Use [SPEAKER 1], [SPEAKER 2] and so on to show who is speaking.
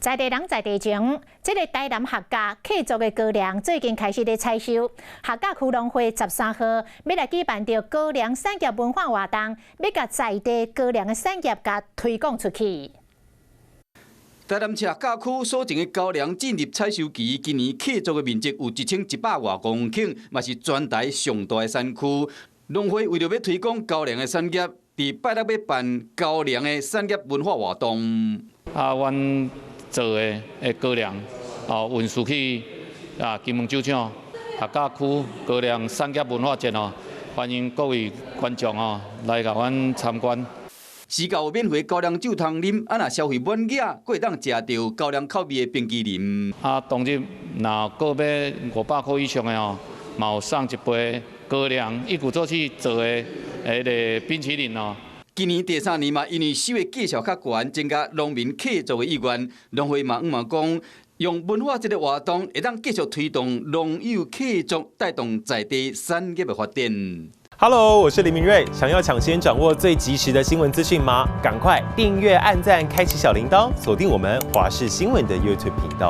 [SPEAKER 1] 在地人在地情，這个台南客家契作的高粱最近開始咧採收。客家區農會13號欲來舉辦著高粱產業文化活動，欲共在地高粱的產業共推廣出去。
[SPEAKER 2] 台南市客家區所種的高粱進入採收期，今年契作的面積有1100外公頃，嘛是全台上大的產區。農會為著欲推廣高粱的產業，佇拜六欲辦高粱的產業文化活動。
[SPEAKER 3] 啊，阮做的的高粱，哦，運輸去啊金門酒廠。客家區高粱產業文化節哦，歡迎各位觀眾哦來共阮參觀。
[SPEAKER 2] 市郊有免費高粱酒通啉，啊，若消費滿額，閣會當食著高粱口味的冰淇淋。
[SPEAKER 3] 啊，當日若購買500塊以上的哦，嘛有送一杯高粱，一鼓作氣做的彼个冰淇淋哦。
[SPEAKER 2] 今年第三年嘛，因為收的價數較懸，增加農民契作的意願。農會嘛向望講，用文化這个活動，會當繼續推動農友契作，帶動在地產業的發展。
[SPEAKER 4] Hello，我是林明瑞。想要搶先掌握最及時的新聞資訊嗎？趕快訂閱、按讚、開啟小鈴鐺，鎖定我們華視新聞的 YouTube 頻道。